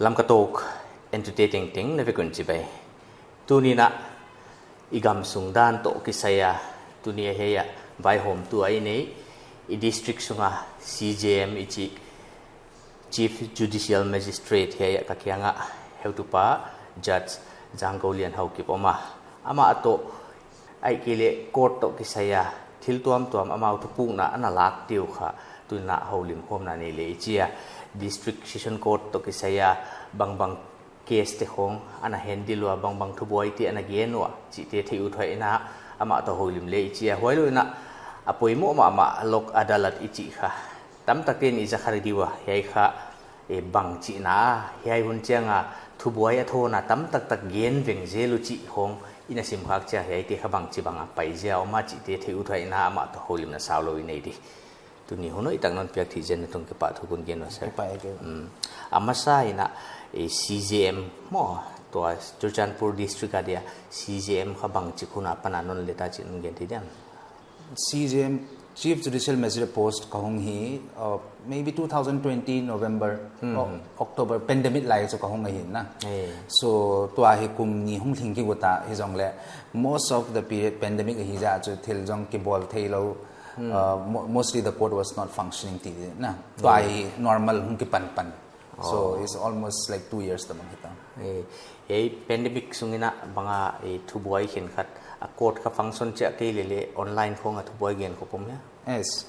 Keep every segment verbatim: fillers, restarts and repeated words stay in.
Lamka Talk entute tengteng na vek un chibai. Tuni'n a i gam sung dan toh kisai a, tuni a hiai a vaihawmtu a i nei, i district sunga C J M i chih, Chief Judicial Magistrate, hiai a ka kianga heutupa Judge Zangkolian Haokip om a. Amah toh ahihkeileh court toh kisai a thil tuamtuam amau thupukna ana lak uh kha, tuni'n a houlimkhawmna nei leh i chi a. District Session Court toh kisai a bangbang case te khong ana handle ua, bangbang thubuai te ana gen ua chihte theih uthuaina amah toh houlim leh i chi a. Huai louin a poimoh mahmah Lok Adalat i chih kha tamtakte'n i za kha di ua, hiai kha, eh, bang chihna, hiai hun chianga thubuai a thawna tamtaktak gen veng zel uh chih khong i na sim khak chiang, hiaite kha bangchibang a paizia om a chihte theih uthuaina amah toh houlimna saulou i nei di. Tuni hun hoihtak non piak theih ziak un na tung kipahthu kon gen ua, sir. Kipak e. Mm. A masain a, eh, C J M maw, tua Churachandpur District a dia C J M kha bangchi hun apan a non let a chih non gen thei diam? C J M, Chief Judicial Magistrate post ka hong hi, uh, maybe two thousand twenty November, Hmm. o-, October, pandemic lai chu ka hong hi na. Eh. So, tua hi kum nih hong lhing kigot ta hi zong leh, most of the period pandemic hi ziak chu thil zong kibawl theilou, Hmm. uh, mo-, mostly the court was not functioning ti na. Tua Hmm. hi normal hong kipanpan. So, Oh. It's almost like two years ta bang hi ta. Eh, eh, pandemic sungin a bang a, eh, thubuai khenkhat a court kha function chiah kei leh leh online khong a thubuai gen khop om hia? Yes.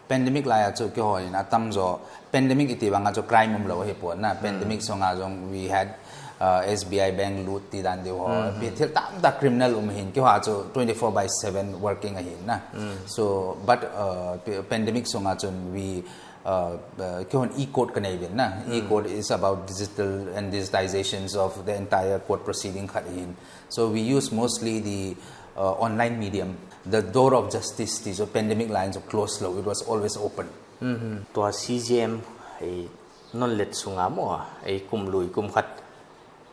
Pandemic lai a chu keiho'n a tamzaw, pandemic i chih bang a chu crime omlou hi pua na. Hmm. Pandemic sunga zong we had, uh, S B I bank loot ti dan di ho. Hmm. Pi thil tamtak criminal om hi'n, keiho chu twenty-four by seven working ahi na. Hmm. So, but, uh, p-, pandemic sunga chun we uh, uh, keiho'n e-court ka nei ven na. Hmm. E-court is about digital and digitizations of the entire court proceeding khat hi'n. So we use mostly the, uh, online medium. The door of justice, the pandemic lai in chu close lou, it was always open. Hmm. Tua C J M, eh, non let sunga maw, eh, kum lui, kum khat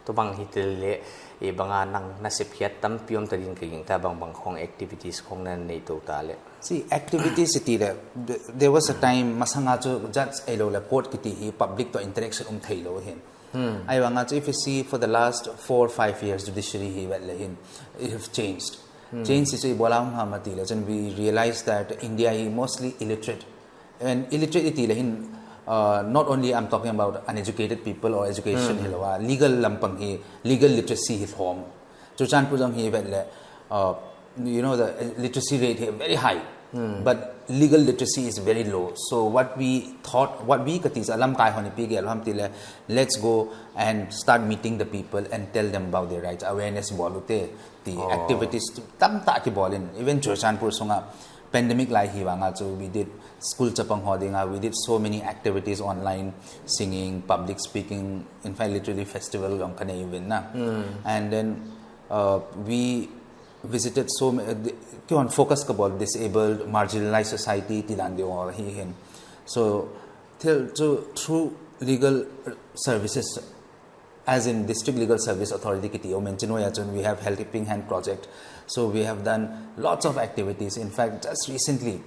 Tua bang hi tel leh, eh, bang a nang na sep khiat tampi om ta di'n ka gingta, bangbang khong activities khong na nei tou ta leh. See, activities i chih leh, th-, there was a time, masanga chu judge ei lou leh court kichi hi public toh interaction om theilou hi'n. Hmm. Ahihbang a chu if you see for the last four, five years, judiciary hi vet leh hi'n, it have changed. Hmm. Change i chu i bawl a hong ham a chih leh, chun we realize that India hi mostly illiterate. And illiterate i chih leh hi'n, uh, not only I'm talking about uneducated people or education Hmm. hilou a, legal lampang hi, legal literacy hi lawm. Churachandpur zong hi vet leh, uh, you know, the literacy rate hi very high, Hmm. but legal literacy is very low. So what we thought, what we ka chih chu lamkai hon i pi gel ham chih leh, let's go and start meeting the people and tell them about their rights, awareness bawl u te, ti Oh. activities tamtak kibawl in, even Churachandpur sunga pandemic lai hi vang a chu we did school chapang ho ding a, we did so many activities online, singing, public speaking, in fact, literally festival zong ka nei ven na. Hmm. And then, uh, we visited so many, uh, the, keiho'n focus ka bawl disabled, marginalized society, ti dan di ho hi hi'n. So, thil chu through legal services, as in District Legal Service Authority kichi om in, chun huai a chun we have Helping Hand Project. So we have done lots of activities. In fact, just recently,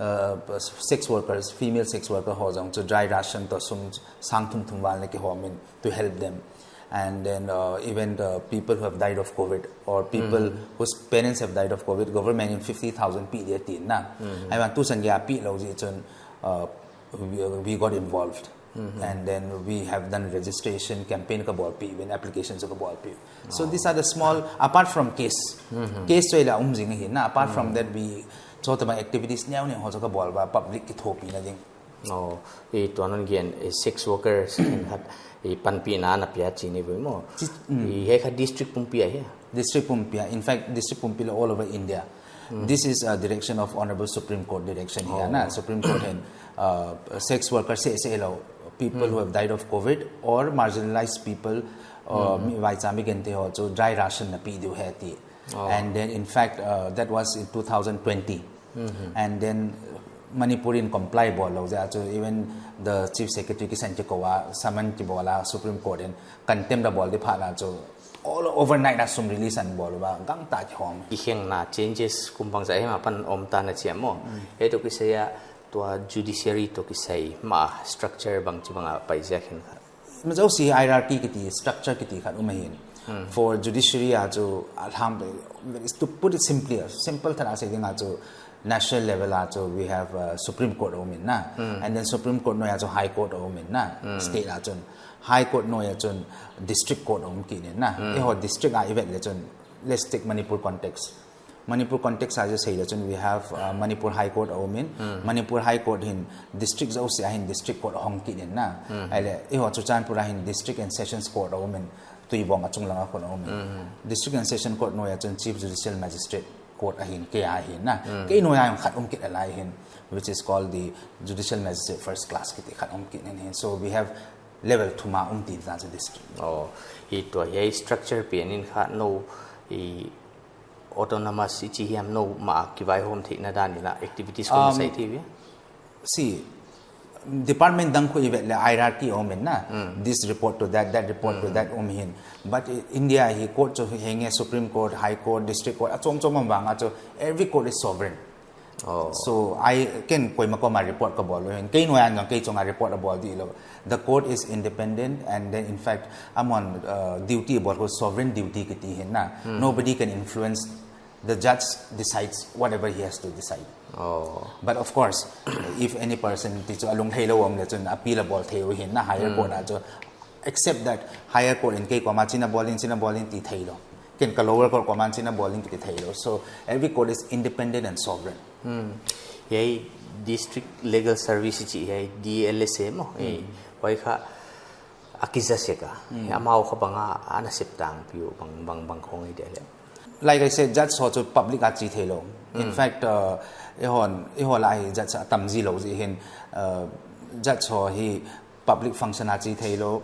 uh, sex workers, female sex worker ho zong chu dry ration toh sum sang thum thum val na kihawm in to help them. And then, uh, even the people who have died of COVID or people Hmm. whose parents have died of COVID, government in fifty thousand pih dia ti na. Hmm. Ahihbang tusan kia pih lou zi chun, uh, we, we got involved. Mhm. And then we have done registration campaign ka bawlpih, even applications ka bawlpih. So Oh. these are the small, apart from case. Mhm. Case chu ei leh um zing hi na, apart from Mhm. that we, chota ma activities neu neu ho chu ka bawl ua public kithoupihna ding. Oh, i tua non gen, eh, sex workers khat, i panpihna na pia chih ni vui maw. Chi-, mm. I hiai kha district pumpi a hia? District pumpi a. In fact, district pumpi leh all over India. Hmm. This is a direction of Honorable Supreme Court direction hi a na. Oh. Supreme Court hi'n, uh, sex worker seh seh lou, people Hmm. who have died of COVID or marginalized people, uh, Hmm. mi vaicha mi gente ho chu dry ration na pi di uh hen ti. Oh. And then, in fact, uh, that was in two thousand twenty. Hmm. And then, uh, Manipur in comply bawl lou ziak chu, even the Chief Secretary kisan kikou a, summon kibawl a, Supreme Court in contempt a bawl di phat a chu, all overnight a sum release ana bawl ua, gangtah kihawm. I khenna changes kum bangzah hiam apan om ta na chi a maw. Mm. Hiai toh kisai a tua judiciary toh kisai mah a structure bangchibang a paizia khenkhat. Maw, zausi hierarchy kiti, structure kiti khat um ahin. For judiciary a chu, alham, to put it simply, simple thadah sei ding a chu, national level a chu, we have uh, Supreme Court a um in na. And then Supreme Court nuai a chu High Court a um in na. State a chun High Court nuai a chun District Court a um kit in na. Eiho district a i vet le chun, let's take Manipur context. Manipur context a chu sei le chun we have uh, Manipur High Court a um in. Manipur High Court hin district zausi a hin District Court a hong kit in na. Ahihleh eiho Churachandpur a hin District and Sessions Court a um in. Tuibong a chunglang a khun a um in. District and Session Court nuai a chun Chief Judicial Magistrate Court ahin, kei ahin na. Kei nuai a hong khat um kit a lai hin, which is called the Judicial Magistrate First Class kiti khat um kit in hin. So we have level thum a um ti dan chu district. Oh, hi tua hiai structure pen in kha nou i autonomous i chi hiam, nou mah a kivaihawm theihna dan in a activities khong Um, sai thei ve. See, department dang khu i vet le hierarchy a um in na. This report to that, that report to that um in. But i- India hi court chu henge, Supreme Court, High Court, District Court, a chom chom a bang a chu, every court is sovereign. Oh. So I can koima koima report ka bawl lou hin. Kei nuai a kei chunga report a bawl di lou. The court is independent and then in fact amahon uh, duty bawl khu sovereign duty kiti hin na. Nobody can influence, the judge decides whatever he has to decide. Oh. But of course, if any person ti chu a lunglhai lou om le chun appeal a bawl thei uh hin na higher court a chu. Except that higher court in kei kuama china bawl in, china bawl in ti thei lou. Ken ka lower court kuama china bawl in ti thei lou. So every court is independent and sovereign. Hiai District Legal Service i chi hiai D L S A maw. Huai kha a kiza sek a. Amau kha bang a ana sep tangpi uh, bang bang bang khong i de le. Like I said, judge ho chu public a chi thei lou. In fact, uh, eiho, eiho lai judge a tam zi lou zi hin, uh, judge ho hi public function a chi thei lou,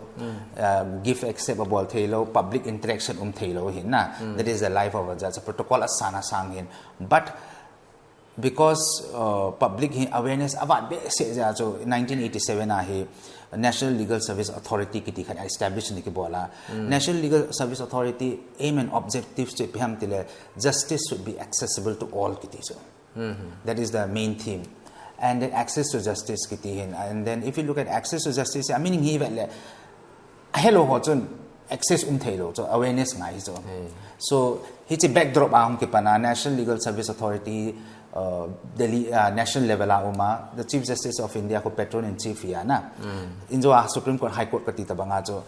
uh, give accept a bawl thei lou, public interaction um thei lou hin na. That is the life of a judge. Protocol a san a sang hin. But because uh, public hi awareness a vat behseh ziak a chu nineteen eighty-seven a hi National Legal Service Authority kiti khat establish ni kibawl a. National Legal Service Authority aim and objectives chu ipi hiam ti le, justice should be accessible to all kiti chu. That is the main theme. And then access to justice kiti hin. And then if you look at access to justice, a meaning hi vet le, a helou ho chun access um thei lou, chu awareness ngai hi chu. So hichi backdrop a hong kipan a National Legal Service Authority uh, Delhi uh, national level a um a, the Chief Justice of India khu patron in chief hi a na. In zaw a Supreme Court, High Court ka ti ta bang a chu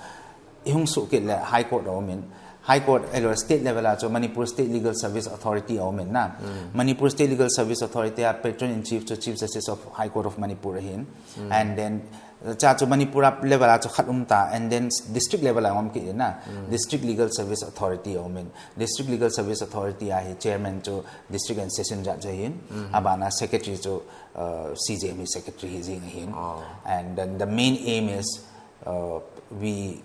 i hong suk kit le High Court a um in. High Court, eiho state level a chu Manipur State Legal Service Authority a um in na. Manipur State Legal Service Authority a patron in chief chu Chief Justice of High Court of Manipur ahin. And then, cha chu Manipur a level a chu khat um ta, and then district level a um kit in na. District Legal Service Authority a um in. District Legal Service Authority a hi chairman chu District and Session Judge ahin. A ban a secretary chu uh, C J M hi secretary hi zing ahin. And then the main aim is uh, we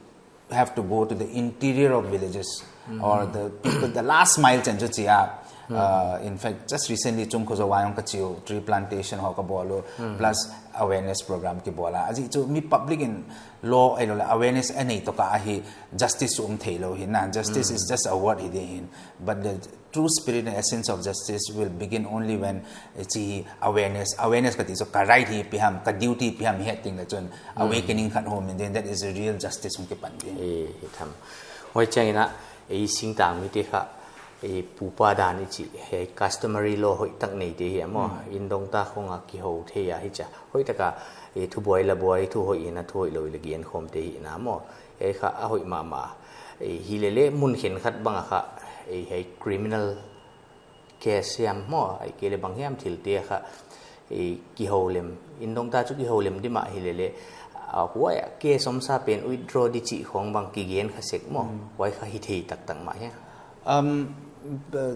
have to go to the interior of villages or the people, the last mile chen chu chia. Uh, in fact, just recently Chungkhozo Wayong ka chiu, tree plantation ho ka bawl uh, plus awareness program kibawl a. A zi chu mi public in law eiho le awareness a nei toh kha a hi justice um thei lou hi na. Justice is just a word hi di hin. But the true spirit and essence of justice will begin only when chi awareness, awareness ka ti chu ka right hi ipi hiam, ka duty ipi hiam het ding le chun awakening khat hong om in, then that is a real justice hong kipan ding. E, hi tham. Huai chiang in a, e, singtang mite kha, e, pupa dan i chi, hiai customary law hoihtak neite hi a maw. Indongta khong a kihou thei a hi cha. Hoihtak a, e, thubuai la buai, thu hoih in a, thu hoih lou le gen khawm te hi na maw. Hiai kha a hoih mahmah. E, hi le le mun khenkhat bang a kha, e, hiai criminal case hiam maw, ahihkeileh bang hiam thil te kha, e, kihou lem. Indongta chu kihou lem di mah hi le le, a, huai a case omsa pen withdraw di chih khong bang kigen kha sek maw. Huai kha hi thei taktak mah hia. Um,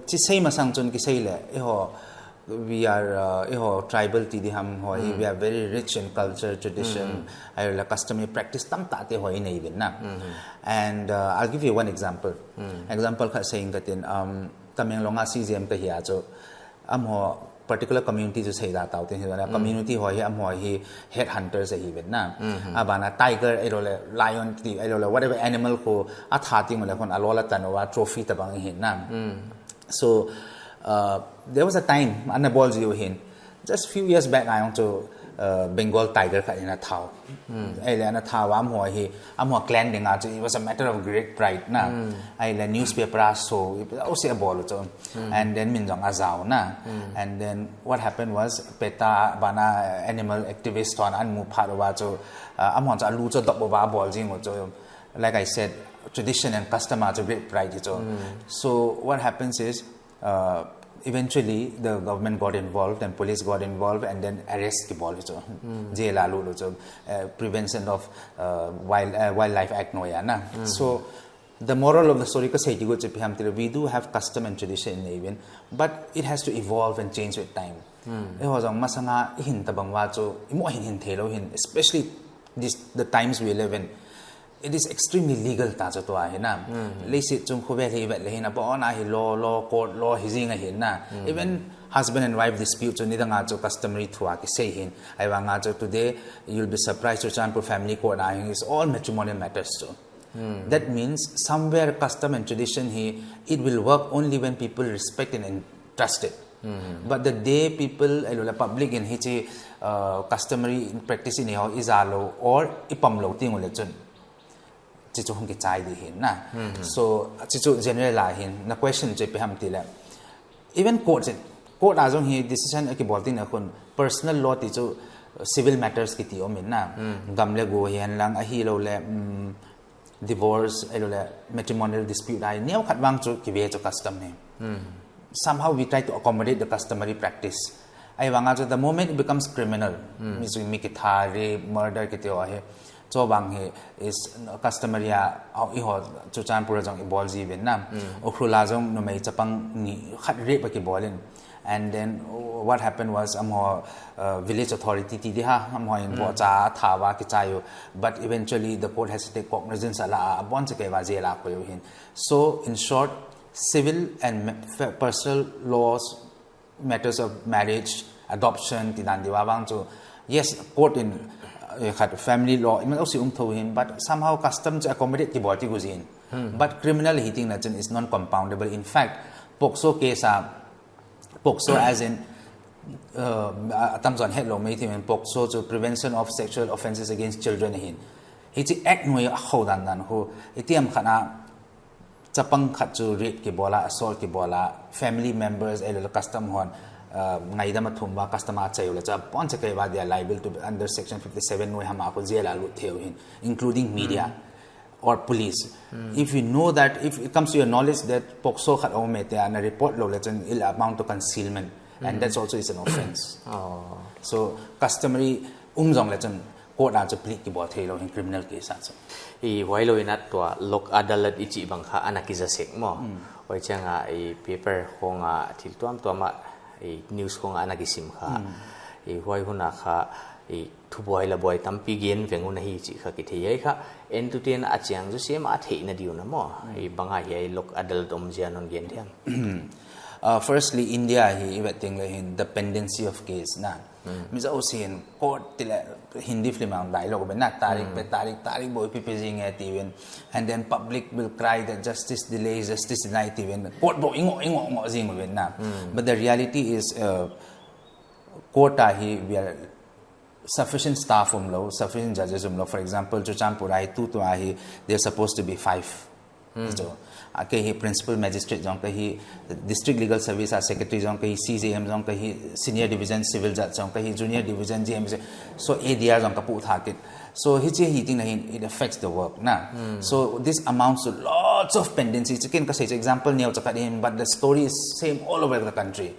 chi sei masang chun kisei le, eiho, we are, uh, eiho tribal ti di ham ho hi, we are very rich in culture, tradition, eiho le customary practice tamtak te ho i nei vin na. And uh, I'll give you one example. Example khat sei ing ka tin, um, Tamenglong a C J M ka hi a chu, amho particular community chu sei da tau tin hi na, community ho hi amho hi head hunters ahi vin na. A ban a tiger eiho le lion ti eiho le whatever animal khu a that ding le khun a law la tan ua trophy ta bang hi na. So uh, there was a time, ana bawl zi uh hin, just few years back a hong chu uh, Bengal tiger khat in a thau. Ahihleh ana thau a, amah hi, amah clan ding a chu, it was a matter of great pride na. Ahihleh newspaper a show, i ose a bawl chu. And then min zong a zau na. And then what happened was, PETA banah animal activist hon a mu phat ua chu, uh, amah chu a lu chu dop ua bawl zing uh chu. Like I said, tradition and custom a chu great pride chu. So what happens is, uh, eventually the government got involved and police got involved and then arrest kibawl chu. Jail a lut chu. Uh, Prevention of, uh, Wild, uh, Wildlife Act nuai a na. So the moral of the story ka sei di uh chu ipi hiam tileh, we do have custom and tradition in Neihvian, but it has to evolve and change with time. Eiho zong masanga i hin tabang ua chu, i muh hin hin theilou hin, especially this, the times we live in, it is extremely legal ta chu tua hi na. Leiset chung khovel hi vet leh hin a bon a hi law, law, court law hi zing a hi na. Even husband and wife dispute chu nidang a chu customary thu a kisei hin. Ahivang a chu today you'll be surprised, Churachandpur family court a hi is all matrimonial matters chu. That means somewhere custom and tradition hi, it will work only when people respect and trust it. But the day people, ahihleh public in hichi, uh, customary practice in eiho i za lou or i pom lou ding uleh chun, chi chu hong kichai di hi na. So chi chu general a hin, na question chu ipi hiam tileh, even court in, court a zong hi decision a kibawl ding a khun, personal law ti chu, uh, civil matters kiti om in na. Gam leh go hi hen lang, ahilouleh, mm, divorce, ahilouleh matrimonial dispute a hi, neu khat vang chu kive chu custom hi. Somehow we try to accommodate the customary practice. Ahivang a chu the moment it becomes criminal, mi chu mi kitha, rape, murder kiti uh hi, chu bang hi is customary a, a, eiho Churachandpur a zong i bawl zi ven na. Ukhrul a zong numei chapang ni khat rape a kibawl in. And then what happened was, amah, uh, village authority ti di ha, amah in vohcha a thau a kichai uh. But eventually the court has to take cognizance a la a, a bon chakei ua jail a khoi uh hin. So in short, civil and ma-, fe-, personal laws, matters of marriage, adoption, ti dan di ua bang chu, yes, court in, uh, khat family law, i man osi um thou hin, but somehow custom chu accommodate kibawl di uh zin. But criminal hi ding na chun is non-compoundable. In fact, POCSO case a, POCSO as in, uh, a, a tam zong hetlou mai ti men, POCSO chu Prevention of Sexual Offences Against Children hin. Hichi act nuai a khou dan dan khu, i tiam khat a, chapang khat chu rape kibawl a, assault kibawl a, family members, ahilouleh custom hon, uh, ngaidam a thum ua, custom a chai uleh chu a bon chakei ua, they are liable to be under section fifty-seven nuai ham a khu jail a lut thei uh hin, including media or police. If you know that, if it comes to your knowledge that POCSO khat om e tia na report lou leh chun, it'll amount to concealment, and that's also is an offense. So customary um zong leh chun court a chu plead kibawl theilou hin criminal case a chu. I huailou in a tua Lok Adalat i chih bang kha ana kiza sek maw. Huai chiang a i paper khong a thil tuamtuam a, i news khong a ana kisim kha. I huai hun a kha, i thubuai labuai tampi gen veng un ahi chih kha kithei hi kha. Entute in a chiang zaw sem a theihna di uh na maw. I bang a hiai Lok Adalat om zia non gen thiam. Uh, firstly, India hi i vet ding leh hin the pendency of case na. Mi zaw sin court ti leh Hindi film a dialogue ven na, tarik pe tarik, tarik bou i pi pe zing e ti ven. And then public will cry that justice delay, justice deny ti ven. Court bou i ngoh, i ngoh, ngoh zing ven na. But the reality is, uh, court a hi, we are sufficient staff um lou, sufficient judges um lou. For example, Churachandpur a hi, tutu a hi, they're supposed to be five. So, a kei hi principal magistrate zong ka hi, district legal service a secretary zong ka hi, C J M zong ka hi, senior division civil judge zong ka hi, junior division J M C. So, A D R zong ka pu tha kit. So, hichi hi ding na hin, it affects the work na. So, this amounts to lots of pendency. Chicken ka sei chu example neu chakhat in, but the story is same all over the country.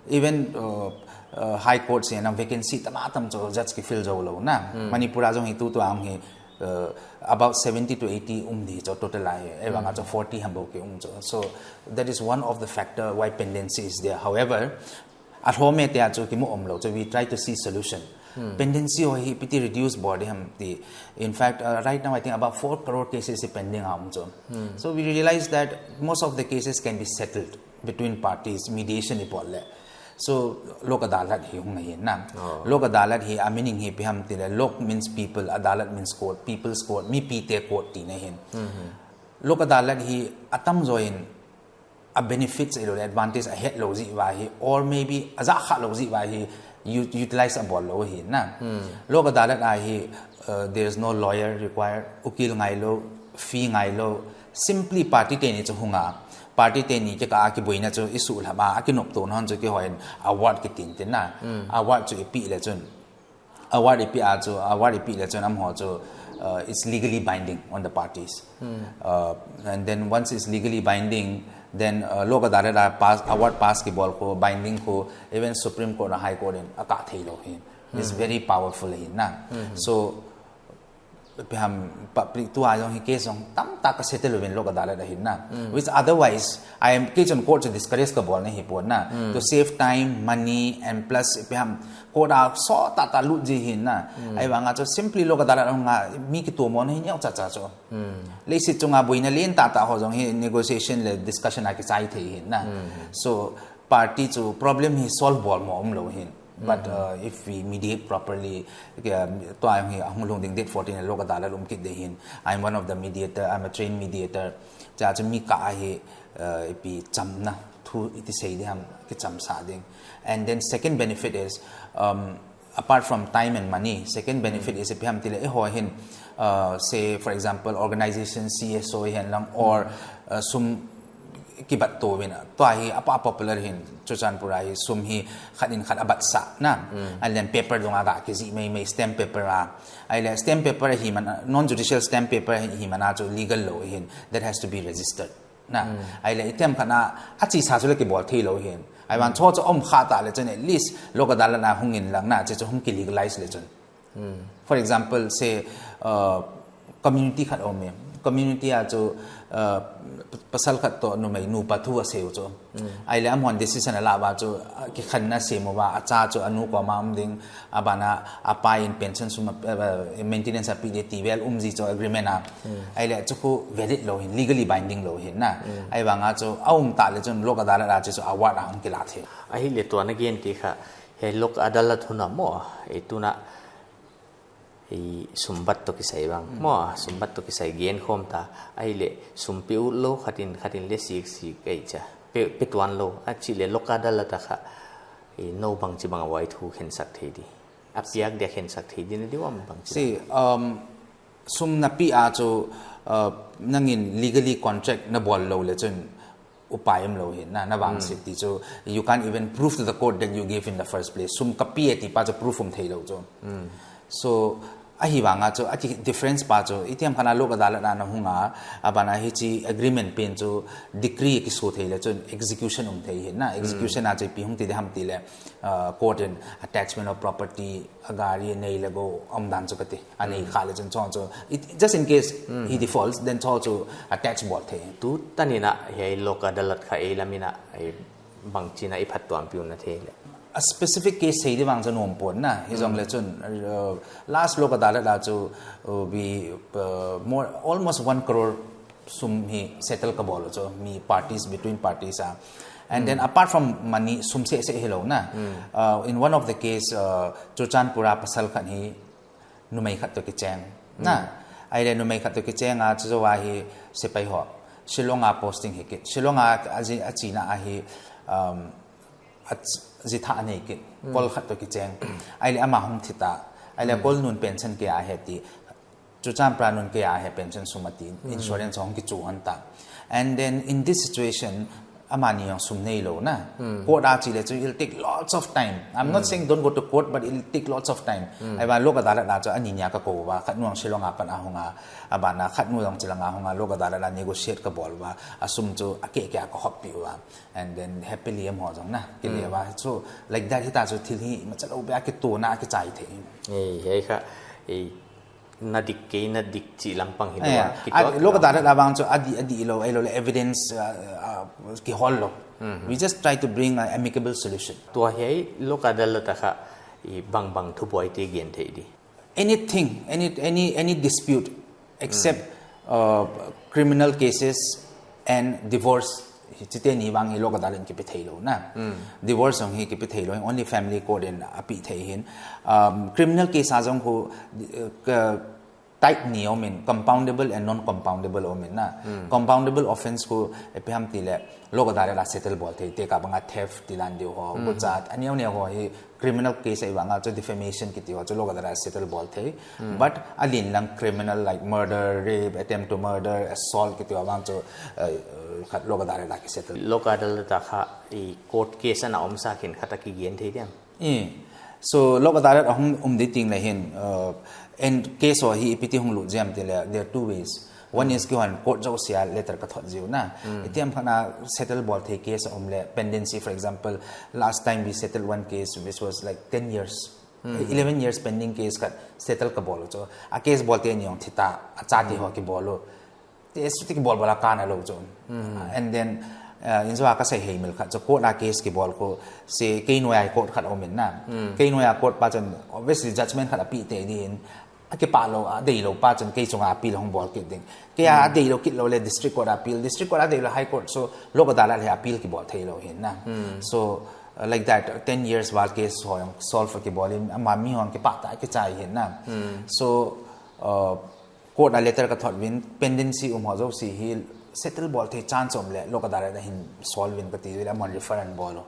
Even, uh, uh, high court se na vacancy tam a tam chu judge ki fill zou lou na. Manipur a zong hi tutu a hi, uh, about seventy to eighty um di chu total a hi. Ahivang a chu forty ham bou ki um chu. So that is one of the factor why pendency is there. However, a hlawm e tia chu ki mu om lou chu, we try to see solution. Pendency ho hi piti reduce bawl di ham ti. In fact, uh, right now I think about four crore cases hi pending a um chu. So we realize that most of the cases can be settled between parties, mediation i bawl leh. So, Lok Adalat hi hong na hi na. Lok Adalat hi, a meaning hi ipi ham ti leh, Lok means people, Adalat means court, people's court, mipite court ti na hin. Lok Adalat hi a tam zaw in a benefits ahilouleh advantage a het lou zi ua hi, or maybe a zah kha lou zi ua hi, u- utilize a bawl lou hi na. Lok adalat a hi, uh, there is no lawyer required, ukil ngai lou, fee ngai lou, simply party te'n chu hung a, party te'n kikah a kibuaina chu i suhlap a, a kinoptouhna hon chu kihouin award kiting tin na. Award chu i pih leh chun, award i pih a chu, award i pih leh chun amah chu, uh, it's legally binding on the parties. Uh, and then once it's legally binding, then, uh, Lok Adalat a pass, award pass kibawl khu, binding khu, even Supreme Court a High Court in a kah theilou hi. It's very powerful hi na. So, ipi ham, public tua zong hi case zong tamtak a settle uvin Lok Adalat a hi na. Which otherwise, I am, kei chun court chu discourage ka bawl na hi pua na. To save time, money, and plus ipi ham, court a sawt taktak lut zi hi na. Ahihvang a chu simply Lok Adalat a hong a mi kituam mawk na hi ngiau chacha chu. Leiset chunga buaina lian taktak ho zong hi negotiation leh discussion a kichai thei hi na. So, party chu problem hi solve bawl mawk omlou hi. But, uh, if we mediate properly, uh, tua hi a hong lhung ding date fourteen a Lok Adalat um kit ding hi. I'm one of the mediator, I'm a trained mediator. Cha chu mi kah a hi, uh, ipi chamna thu iti sei ding ham, kicham sa ding. And then second benefit is, um, apart from time and money, second benefit is ipi ham ti leh, eiho hin, uh, say, for example, organization C S O hi hen lang, or, uh, sum kibat tou vin a. Tua hi a pa popular hi, Churachandpur a hi sum hi khat in khat a bat sa na. Ahihkeileh paper dong a gah kizih maimai, stamp paper a. Ahihkeileh stamp paper hi man, non-judicial stamp paper hi man a chu legal lou hi, that has to be registered. Na, ahihkeileh item khat na a chi sa chu leh kibawl theilou hi. Ahihvang chu chu om kha ta leh chun at least Lok Adalat na hong in lang na, chu chu hong ki legalize leh chun. For example, say, uh, community khat om e. Community a chu, uh, pasal khat toh numei nupa thu a sei uh chu. Ahihkeileh amah decision a la ua chu, uh, kikhenna sem ua, a cha chu a nu koma om ding, a ban a a pa in pension sum, uh, maintenance a pi ding ti vel um zi chu agreement a. Ahihkeileh chu khu valid lou hi, legally binding lou hi na. Ahihvang a chu a um ta leh chun Lok Adalat a chu chu award a hong kila thei. Ahihkeileh tua na gen te kha, hiai Lok Adalat hun a maw, e tuna, i sum bat toh kisai bang. Maw, sum bat toh kisai gen khawm ta. Ahihkeileh sum pe ut lou khat in, khat in leh sik sik ei cha. Pe, pe tuan lou. A chih leh Lok Adalat a kha, i nou bangchi bang a uai thu khensak thei di. A piak dia khensak thei di na di uam bangchi. See, um, sum na pi a chu, uh, nang in legally contract na bawl lou leh chun upai omlou hi na, na vangsit ti chu, you can't even prove to the court that you gave in the first place. Sum ka pi e ti pa chu proof om theilou chu. So, ahihvang a chu, a ki difference pa chu, item khat na Lok Adalat na na hong a, a ban a hichi agreement pen chu decree kisu thei leh chun execution om thei hi na, execution a chu ipi hong ti ding ham ti leh, uh, court in attachment of property, a gari nei leh go om dan chu ka ti. A nei kha leh chun chu chu, it, just in case he defaults, then chu chu a tax bawl thei. Tu tan in a hiai Lok Adalat kha ei lam in a, ei bangchi na i phattuampih uh na thei leh. A specific case sei di vang chu nuam pon na, hi zong leh chun, uh, last Lok Adalat a chu, uh, we, uh, more, almost one crore sum hi settle ka bawl uh chu, mi parties, between parties a. And then apart from money, sum seh seh hilou na. Uh, in one of the case, uh, Churachandpur a pasal khat hi numei khat toh kicheng. Na, ahihkeileh numei khat toh kicheng a chu zaw a hi sepai ho. Shillong a posting hi kit. Shillong a a zi, a china a hi, um, a ch-, zi thah a nei kit. Kol khat toh kicheng. Ahihkeileh ama hong thi ta. Ahihkeileh kol nun pension kei a hi ti. Churachandpur a nun kei a hi pension sum a ti. Insurance hong kichu hon ta. And then in this situation, amah ni zong sum neilou na. Court a chih leh chu, it'll take lots of time. I'm not saying don't go to court, but it'll take lots of time. Ahihvang Lok Adalat a chu a ni nia ka kou ua, khat nu zong Shillong a pan a hong a, a ban a khat nu zong chilang a hong a, Lok Adalat a negotiate ka bawl ua, a sum chu a keh keh a ka hawppih ua. And then happily amah zong na, kile ua. So, like that hi ta chu thil hi, machalo be a kituahna a kichai thei. Ei, hiai kha, ei, na dik kei, na dik chih lampang hi. Eh, lua, a, kituak Lok Adalat a bang chu a di, a di lou, a lou leh evidence, uh, uh, kihol lou. We just try to bring an amicable solution. Tua hiai Lok Adalat a kha, i bang bang thubuaite gen thei di. Anything, any, any, any dispute except, uh, criminal cases and divorce, chite ni bang hi Lok Adalat in kipe theilou na. Divorce zong hi kipe theilou, only family court in a pe thei hi. Um, criminal case a zong khu, uh, ka, type nih om in, compoundable and non-compoundable om in na. Compoundable offence khu ipi ham ti leh, Lok Adalat a settle bawl thei, tekah bang a theft, tilan diu ho, buchat, a neu neu ho hi criminal case ahi vang a chu defamation kiti ho chu Lok Adalat a settle bawl thei. But a lian lang criminal like murder, rape, attempt to murder, assault kiti ho vang chu, uh, uh, khat Lok Adalat a ki settle. Lok Adalat a kha i court case ana omsa khin khat a kigen thei diam? I, so Lok Adalat a hong um di ting leh hin, uh, and case ho hi ipi ti hong lut ziam ti leh, there are two ways. One is kihon court zosia letter ka thot ziu na. Itiam khat a settle bawl thei case a om leh, pendency, for example, last time we settled one case which was like ten years, eleven years pending case khat settle ka bawl uh chu. A case bawlte nih hong thi ta, a chate ho ki bawl uh. Te su ti ki bawl bawl a kana lou chu. And then, uh, in zua ka sei hei mil khat chu court a case ki bawl khu, se kei nuai a court khat om in na. Kei nuai a court pa chun obviously judgment khat a pi te di in, a kipah lou, a deih lou pa chun kei chunga appeal hong bawl kit ding. Kei a deih lou kit lou leh district court a appeal, district court a deih lou high court, so Lok Adalat leh appeal ki bawl thei lou hin na. So, uh, like that, ten years val case ho hong solve ki bawl in, ama mi hong kipah ta ki chai hin na. So, uh, court a letter ka thot vin, pendency um ho zosia hi settle bawl thei chance om leh, Lok Adalat a hin solve in ka ti leh, amahon refer ana bawl uh.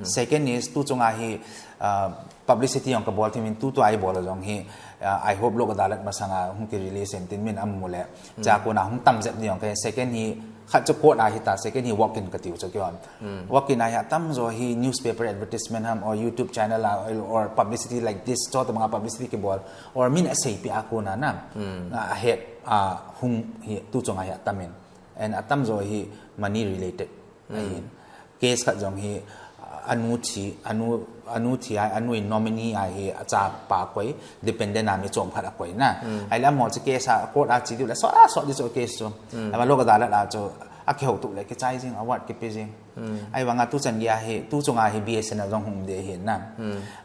Second is, tu chunga hi, uh, publicity hong ka bawl thei min tu tu a i bawl uh zong hi, uh, I hope Lok Adalat masanga hong ki release in tin min a mu leh. Chakuna hong tam zep di hong ka. Second hi, khat chu court a hi ta, second hi walk in ka tiu chu kihon. Walk in a hi a tam zaw hi newspaper advertisement ham or YouTube channel a or, or publicity like this, chawta banga publicity ki bawl, or min a sei pi a kuna na. A het, a hung hi tu chunga hi a tam in. And a tam zaw hi money related. Ahin. Case khat zong hi, a nu thi, a nu, a nu thi a, a nu in nominee a hi a chapa koi, dependent a mi chom khat a koi na. Ahi leh amah chu case a court a chi diu leh, sawt a sawt di chu case chu. Ahi vang Lok Adalat a chu, a kihou tu leh ki chai zing, award ki pe zing. Ahi vang a tu chan gei a hi, tu chunga hi B S N L zong hong um di hi na.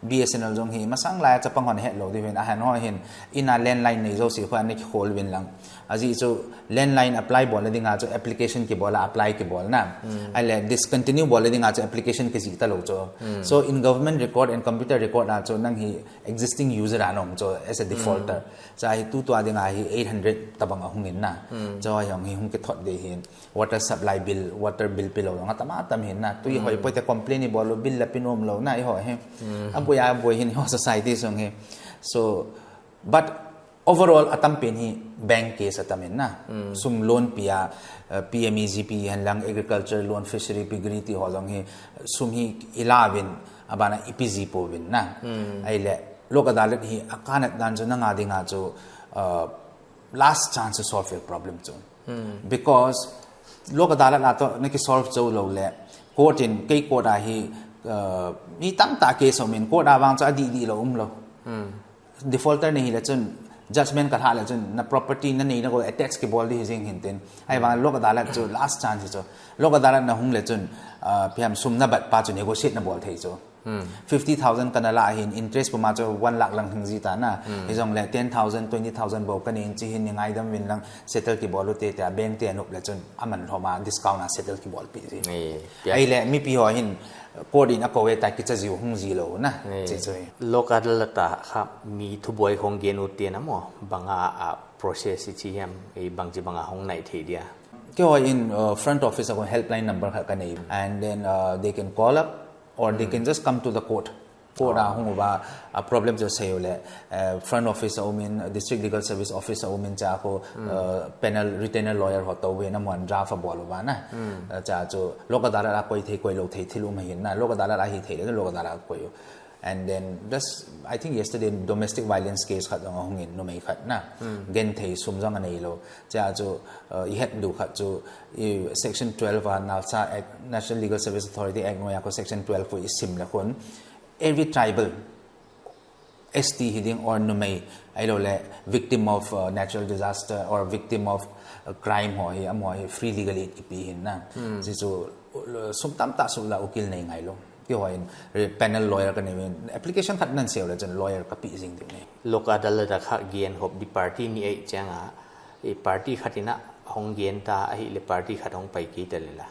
B S N L zong hi, masang lai a chapang hon het lou di vin, a han ho hin, in a landline nei zosia khua ana ki khol vin lang. A zi chu landline apply bawl na dinga chu application ki bawl a apply ki bawl na. Ahi leh discontinue bawl na dinga chu application ki zi ta lou chu. So in government record and computer record a chu nang hi existing user a na om chu as a defaulter. Chu hi tu tu a dinga hi eight hundred tabang a hong in na. Chu hi hong hi hong ki thot di hin. Water supply bill, water bill pe lou dong a tam a tam hin na. Tui hoi poi te complain i bawl uh bill la pe nuam lou na i ho hi. A buai a buai hin ho society sung hi. So, but overall a tam pen hi bank case a tam in na. Sum loan pia, uh, P M E G P hen lang agriculture loan, fishery, piggery ti ho zong hi sum hi i la vin a bana i pi zi po vin na. Ahi leh Lok Adalat hi a kanat dan chu nang a dinga chu, uh, last chance to solve your problem chu. Because Lok Adalat a toh na ki solve zou lou leh court in kei court a hi, uh, mi tam ta case om in court a vang chu a di di lou um lou. Defaulter na hi leh chun judgment ka hlah leh chun na property na nei na ko attach ki bawl di hi zing hin tin. Ahi vang Lok Adalat chu last chance chu. Lok Adalat na hung leh chun, uh, piam sum na bat pa chu negotiate na bawl thei chu. Fifty thousand ka na la hin interest puma chu one lakh lang hing zi ta na. Hi zong leh ten thousand, twenty thousand bou ka nei in chi hin ni ngaidam vin lang settle ki bawl uh te te a bank te a nup leh chun a man hlom a discount a settle ki bawl pi zi. Ahi leh mipi ho hin court in a ko e ta ki cha zi uh hung zi lou na. Chi chu hi. Lok Adalat a kha mi thubuai hong gen ut te na maw banga a process i chi hiam i bang chi banga hong nai thei dia. Kei ho in, uh, front office a kon helpline number khat ka nei. And then, uh, they can call up or they can just come to the court. Court a hong uba a problem chu sei uleh, uh, front office a um in, district legal service office a um in cha ko, uh, panel retainer lawyer ho tou ve na muan draft a bawl uba na. Uh, cha chu Lok Adalat a koi thei koi lou thei thil um hin na. Lok Adalat a hi thei leh Lok Adalat a koi u. And then just, I think yesterday domestic violence case khat zong a hong in numei khat na. Gen thei sum zong a nei lou. Cha chu, uh, i het du khat chu, i section twelve a NALSA Act, National Legal Service Authority Act nuai a ko section twelve ko i sim leh khun. Every tribal, S T hi ding or numei, ahi lou leh victim of, uh, natural disaster or victim of, uh, crime ho hi, amah hi free legal aid ki pi hin na. Zi chu, uh, sum tam ta sum la ukil nei ngai lou. Kei ho in, re-, panel lawyer ka nei vin, application khat nan sei uleh chun lawyer ka pi zing di nei. Lok Adalat a kha gen hop di party ni ei chiang a, i party khat in a hong gen ta ahi leh party khat hong pai ki ta leh la.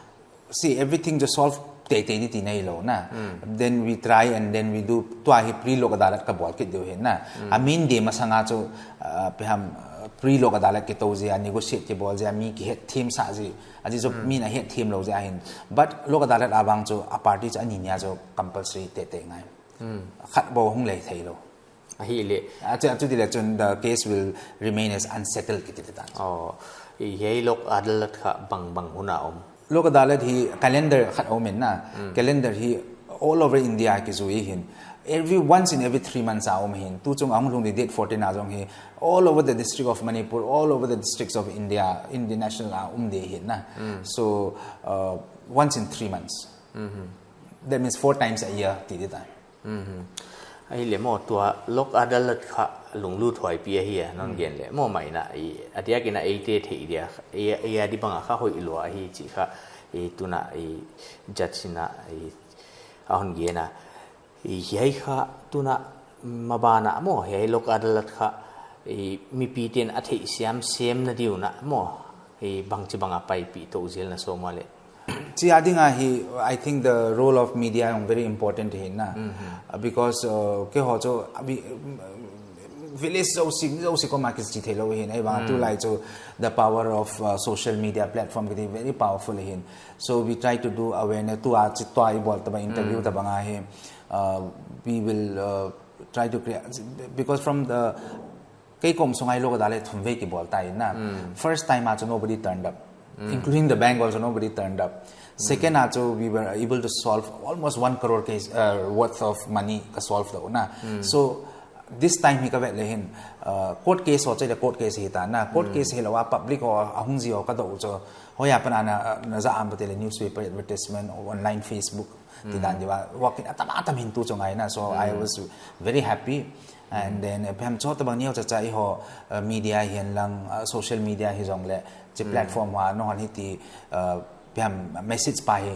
See, everything just solve tei tei di ti nei lou na. Then we try and then we do, tua hi pre Lok Adalat ka bawl kit diu hin na. A min di masanga chu, uh, peham, uh, pre-Lok Adalat kitou zia, negotiate kibawl zia, mi kihet thim sa zia, a zia chu mi na het thim lou zia hin. But Lok Adalat a bang chu a party chu a ni nia chu compulsory teitei ngai. Khat bou hong lei thei lou. Ahihleh. A chu, a chu ti leh chun the case will remain as unsettled kiti ta. Oh, i hiai Lok Adalat kha bang bang hun a om? Lok Adalat hi calendar khat om in na. Calendar hi all over India kizui hi. Every, once in every three months a om hi. Tu chung a hong lhung di date fourteen a zong hi. All over the district of Manipur, all over the districts of India, Indian national a om di hi na. So, uh, once in three months. That means four times a year ti di ta. Ahihleh maw, tua Lok Adalat kha lunglut huai pi ahi a, non gen leh maw, mai na i, a diak in a eite thei dia, i, i a di bang a kha hoih lua ahi chih kha, i tuna i judge in a, i a hon gen a, i hiai kha tuna maban a maw, hiai Lok Adalat kha, i mipi ten a theih siam sem na diu na maw, i bangchi bang a paipih tou zel na sawm a leh. Chi a ding a hi, I think the role of media is very important hi na. Uh, because, uh, keiho chu, a bi, village zosia, zosia koma kichi thei lou hi na, i bang tu lai chu the power of, uh, social media platform kiti very powerful hi. So we try to do awareness, tu a chi tua i bawl ta bang interview ta bang a hi. Uh, we will, uh, try to create, because from the Kei kum sung a Lok Adalat thum vei kibawl ta in na. First time a chu nobody turned up, including the bank also nobody turned up. Second a chu we were able to solve almost one crore case, uh, worth of money ka solve tou na. So this time hi ka vet leh hin, uh, court case ho chu leh court case hi ta na. Court case hilou a public ho a hong zi ho ka dou chu. Hoih a pan a na, na za am pa te leh newspaper advertisement, online Facebook, ti dan di va, walk in a tam a tam hin tu chu ngai na. So I was very happhy. And then, eh, phem cho ta bang niau cha cha i ho, eh, media hi hen lang, eh, social media hi zong leh, chi platform va, no han hi ti, eh, phem message pa hi,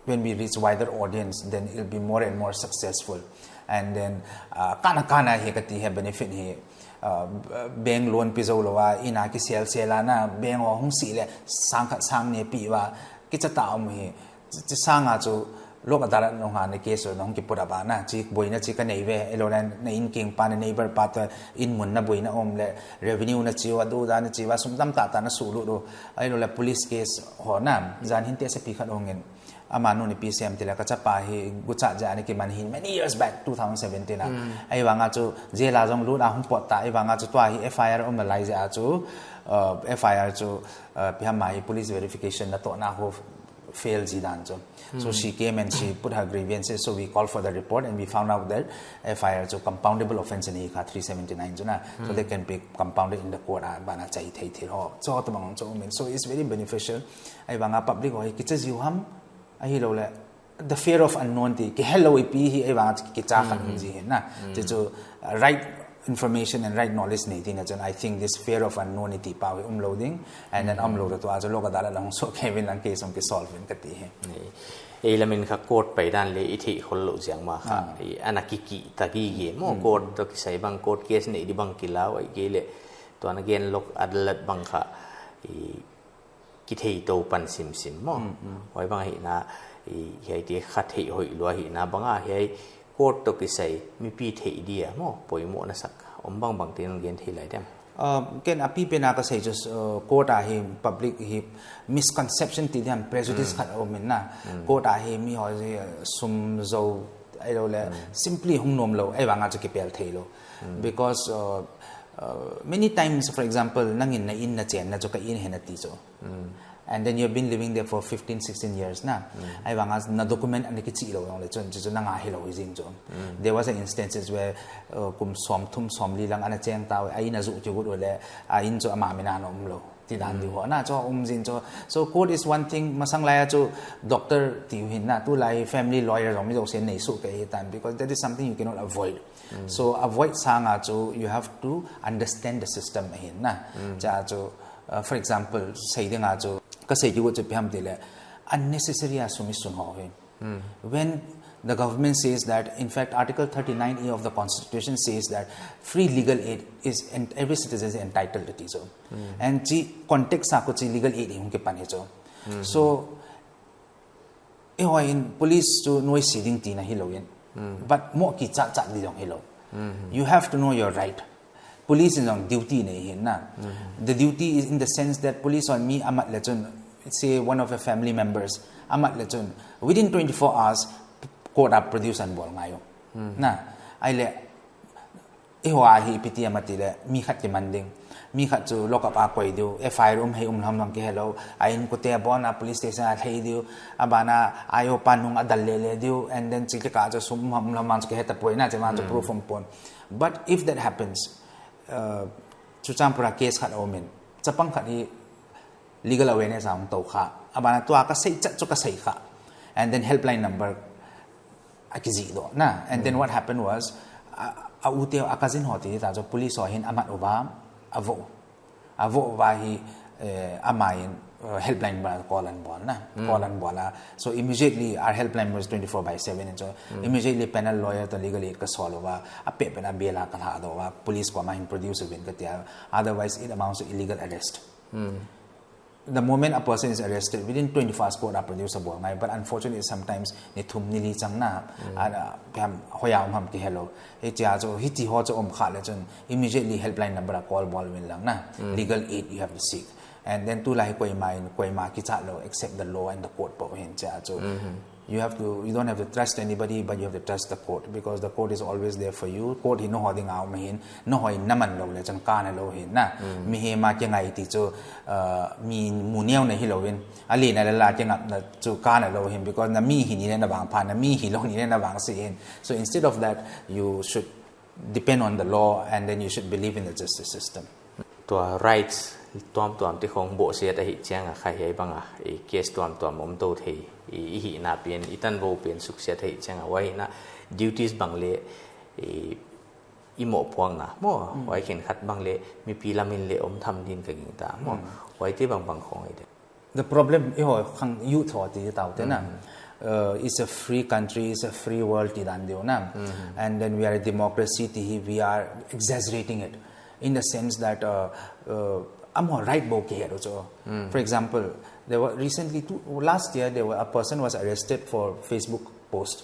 when we reach wider audience, then it'll be more and more successful. And then, uh, kana kana hi ka ti hi benefit hi, uh, bank loan pi zou lou a, inn a kisel sel a na, bank ho hong si leh, sang khat sang nih pi va, kicha ta om hi, chi, chi sang a chu Lok Adalat nung a na case nung ki put up a na, chi buaina chi ka nei ve, ahilou leh na inn king pa na neighbor pa toh inn mun na buaina om leh, revenue na chi va, du da na chi va, sum tam ta ta na su lu du, ahilou leh police case ho na, zan hin te sa pi khat hong in, ama nu ni pi sem ti leh ka chapa hi gucha ja ni ki man hin many years back, two thousand seventeen a. Ahivang a chu jail a zong lut a hong pot ta, ahivang a chu tua hi F I R om na lai zia chu, uh, F I R chu, uh, pi ham mai police verification na toh na ho fail zi dan chu. So she came and she put her grievances. So we called for the report and we found out that F I R chu compoundable offense ni kha three seventy-nine chu na. So they can be compounded in the court a, bana chai thei thil ho. So ta bang chu um in. So it's very beneficial. Ahivang a public ho hi kicha ziu ham, ahilou leh the fear of unknown ti, kihel lou i pi hi, ahivang a kicha khat hong zi hi na. Chu chu, uh, right information and right knowledge nei ti na chun, I think this fear of unknown i ti pau hi um lou ding, and then um lou ta tua chu Lok Adalat lang so Kevin lang case hong ki solve in ka ti hi. Ei lam in kha court pai dan leh i theih khol lou ziak mah kha, i ana kiki ta gige maw, court toh kisai bang, court case nei di bang kilau ai ke leh, tua na gen Lok Adalat bang kha, i kithei tou pan simsim maw. Huai bang hi na, i, hiai te kha theih hoih lua hi na bang a, hiai court toh kisai mipi theih dia maw, poimoh na sak om bang bang te nang gen thei lai diam? Uh, ken a pi pen a ka sei chu, uh, court a hi public hi misconception ti diam, prejudice khat om in na. Court a hi mi ho hi, uh, sum zou, ahilou leh simply hong nuam lou, ahivang a chu kipel thei lou. Because, uh, uh, many times, for example, nang in na inn na chen na chu ka inn hi na ti chu. And then you've been living there for fifteen, sixteen years na. Ahivang a na document ana kichi lou nong leh chun, chu chu nang a hilou hi zing chu. There was a instances where, uh, kum sawm thum sawm li lang ana cheng ta, a inn a zu ki gut leh, a inn chu ama min a na um lou. Ti dan di ho na chu um zing chu. So court is one thing, masang lai a chu doctor ti hi na, tu lai family lawyer zong mi zong sen nei su ke hi tan, because that is something you cannot avoid. So avoid sang a chu you have to understand the system hi na. Cha chu, uh, for example, sei ding a chu, ka sei ki gu chu pi ham ti leh, unnecessary a sum i sun ho hi. When the government says that, in fact, Article thirty-nine A of the Constitution says that free legal aid is en-, every citizen is entitled to ti chu. And chi context a ko chi legal aid hi hong kipan hi chu. So, i hoi in police chu nuai si ding ti na hilou in. But moh kichah chah di zong hilou. You have to know your right. Police in zong duty nei hi na. The duty is in the sense that police hon mi a mat le chun, say one of your family members a mat le chun, within twenty-four hours court a produce a bawl ngai uh. Na, ai le, i hua hi piti a mat i le, mi khat kiman ding. Mi khat chu lock up a koi diu, F I R um hei um lam lam kihe lou, a inkote a bawn a police station a lei diu, a ban a ayo pa nung a dal lele diu, and then chih ka chu sum um lam lam chu kihe ta poi na, chih man chu proof um pon. But if that happens, uh, Churachandpur a case khat om in, chapang khat hi legal awareness a hong tou kha. A ban a tua ka sei chat chu ka sei kha. And then helpline number a kizik doh na. And then what happened was, a, a u te a cousin ho ti ta chu police ho hin a mat uva, a vo. A vo uva hi, eh, a mai in, uh, helpline number call a bawl na. Call a bawl a. So immediately, our helpline was twenty-four by seven. So immediately panel lawyer to legal aid ka sawl uva, a pe pen a bail a ka la doh uva, police kuama hin produce uvin ka tia. Otherwise, it amounts to illegal arrest. The moment a person is arrested, within twenty-four hours court a produce a bawl ngai, but unfortunately sometimes ni thum ni li chang na, a, a, pem hoya um ham kihe lou. Hichia chu, hiti ho chu om kha le chun, immediately helpline number a call bawl uvin lang na, legal aid you have to seek. And then tulai koima in, koima kichat lou, except the law and the court pau hin chia chu. You have to, you don't have to trust anybody, but you have to trust the court, because the court is always there for you. Court hi noho ding a um hin, noho in na man lou le chun kana lou hin na. Mihem a kingai ti chu, uh, mi mu neu na hi lou in, a lina le la kingap na chu kana lou hin, because na mi hi ni le na vangpha, na mi hi lou ni le na vangsi hin. So instead of that, you should depend on the law, and then you should believe in the justice system. Tua rights tuamtuam te khong bohsiat ahih chiang a kha hiai bang a, i case tuamtuam om tou thei, i, i hihna pen, i tanvou pen suksiat ahih chiang a, huai hihna duties bang le, i, i mohpuakna maw, huai khenkhat bang le mipi lam in le om tham din ka gingta maw. Huaite bangbang khong i de. The problem, i ho khang youth ho ti tau te na. Uh, it's a free country, it's a free world ti dan deuh na. And then we are a democracy ti hi, we are exaggerating it in the sense that, uh, uh, amaho right bou kihe lou chu. For example, there were recently two, last year there were, a person was arrested for Facebook post.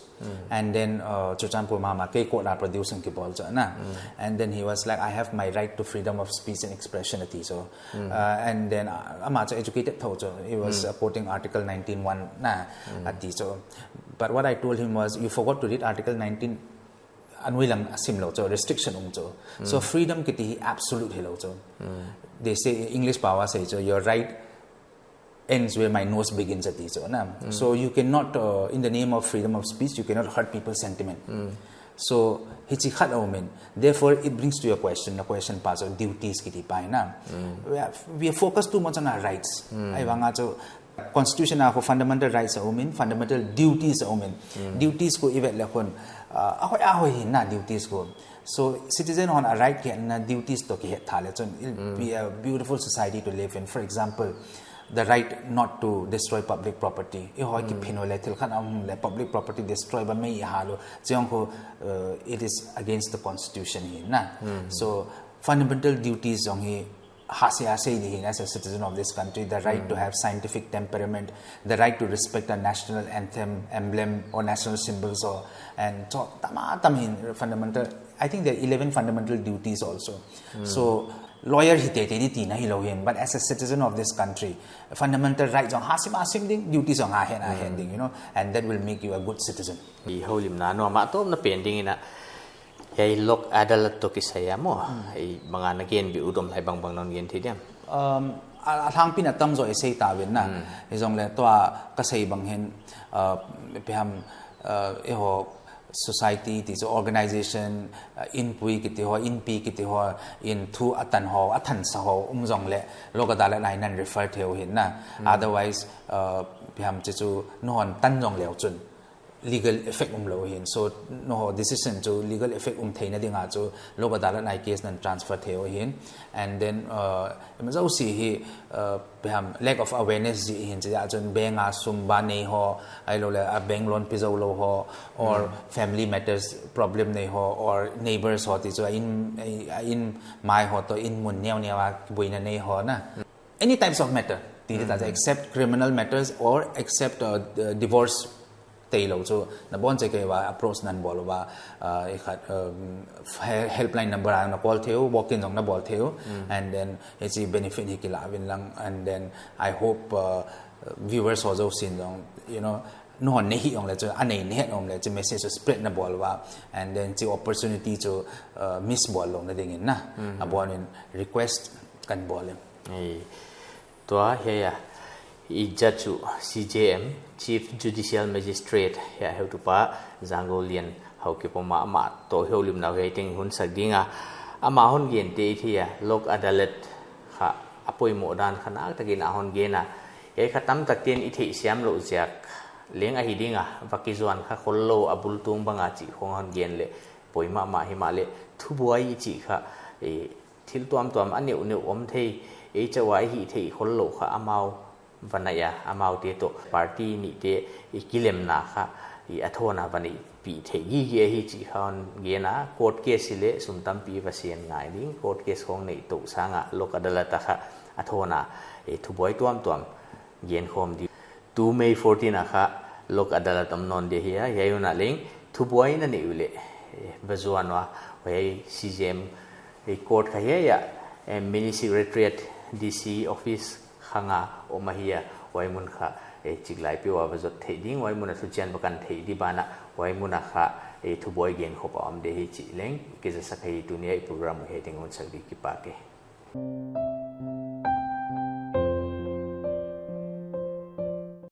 And then, uh, Churachandpur mama kei court a produce in kibawl chu na. And then he was like, "I have my right to freedom of speech and expression," a ti chu. Uh, and then, uh, ama chu educated tho chu. He was, uh, quoting Article nineteen one na, a ti chu. But what I told him was, "You forgot to read Article nineteen, a nui lam a sim lou chu, restriction um chu." So freedom kiti hi absolute hi lou chu. They say, English pau a sei chu, your right ends where my nose begins a ti chu na. So you cannot, uh, in the name of freedom of speech, you cannot hurt people's sentiment. So hichi khat a um in. Therefore, it brings to your question, the question pa chu duties kiti pa hi na. We are, we are focused too much on our rights. Ahihvang a chu constitution a khu fundamental rights a um in, fundamental duties a um in. Duties khu i vet le khun, uh, a hoih a hoih hi na duties khu. So citizen hon a right kihe na duties toh kihe tha le chun, it'll be a beautiful society to live in. For example, the right not to destroy public property. I ho kiphin le thil khat a um le public property destroy ba mei i hal uh. Chiang khu, uh, it is against the constitution hi na. So fundamental duties zong hi hase hase di hi na, as a citizen of this country, the right to have scientific temperament, the right to respect a national anthem, emblem, or national symbols, or, and so tam a tam hi fundamental, I think there are eleven fundamental duties also. So lawyer hi teitei di tina hi lou hin, but as a citizen of this country, fundamental right zong ha sim a sim ding, duty zong ha hen a hen ding, you know, and that will make you a good citizen. I houlimna nuam a tawpna pen ding in a, hiai Lok Adalat toh kisai a maw, i bang a na gen bih uh, om lai bangbang non gen thei diam? Um, a, a lhangpi in a tamzaw i sei ta ven na. Hi zong le tua ka sei bang hin, uh, piham, uh, i ho society ti chu organization, uh, inpui kiti ho, inpi kiti ho, in thu a tan ho, a thansa ho um zong le Lok Adalat na in nan refer thei uh hin na. Otherwise, uh, piham chi chu nohon tan zong leu chun legal effect um lou hin. So noho decision chu legal effect um theina ding a chu Lok Adalat na i case nan transfer thei uh hin. And then, uh, em zau si hi, uh, piham lack of awareness zi hin, chia chun bank a sum ba nei ho, ahilou le a bank loan pe zou lou ho, or family matters problem nei ho, or neighbors ho ti chu a in, a in mai ho toh in mun neu neu a buaina nei ho na. Any types of matter ti ta, except criminal matters or except, uh, divorce theilou chu na bon che kei ua approach na bawl ua, uh, i khat, um, he- helpline number a na call thei uh, walk-in zong na bawl thei uh, and then hichi benefit hi kila vin lang, and then I hope, uh, viewers ho zosia'n zong, you know, nou hon nei hi ong le chu, a nei nei het om le chu message chu spread na bawl ua, and then chi opportunity chu, uh, miss bawl lou na dingin na, a bon in request kan bawl in. Ei, tua hiai a, i judge chu C J M, Chief Judicial Magistrate, hiai heutupa Zanggolian Haokip om a, amah toh heulimna hiai teng hun sak ding a, amah hon gen te i thei a, Lok Adalat kha a poimoh dan kha naktakin a hon gen a, hiai kha tamtak ten i theihsiam louh ziak leng ahi ding a, va kizuan kha khollou a bul tung bang a chih khong hon gen le, poimoh mahmah himahleh, thubuai i chih kha, eh, thil tuamtuam a neuhneuh om thei, ei chauh a i hih theih khollou kha amau va naih a, amaute toh party nihte i kilemna kha, i a thawn a va neihpih theih gige hi chih kha hon gen a, court case hi le sum tampi va sen ngai ding, court case khong neih toh sang a Lok Adalat a kha a thawn a, eh, thubuai tuamtuam gen khawm di. Tu May fourteen a kha Lok Adalat om nawn di hi a, hiai hun a leng thubuai na neih uleh, eh, va zuan ua, hiai C J M, eh, court kha hiai a, eh, Mini Secretariat D C office khang a om ahi a, huai mun kha, eh, chiklai peuh a va zot theih ding, huai mun a thuchian va kan theih di banah, huai mun a kha, eh, thubuai gen khop a om di hi chih leng, kizasak hi. Tuni a i program uh hiai teng hun sak di, kipak e.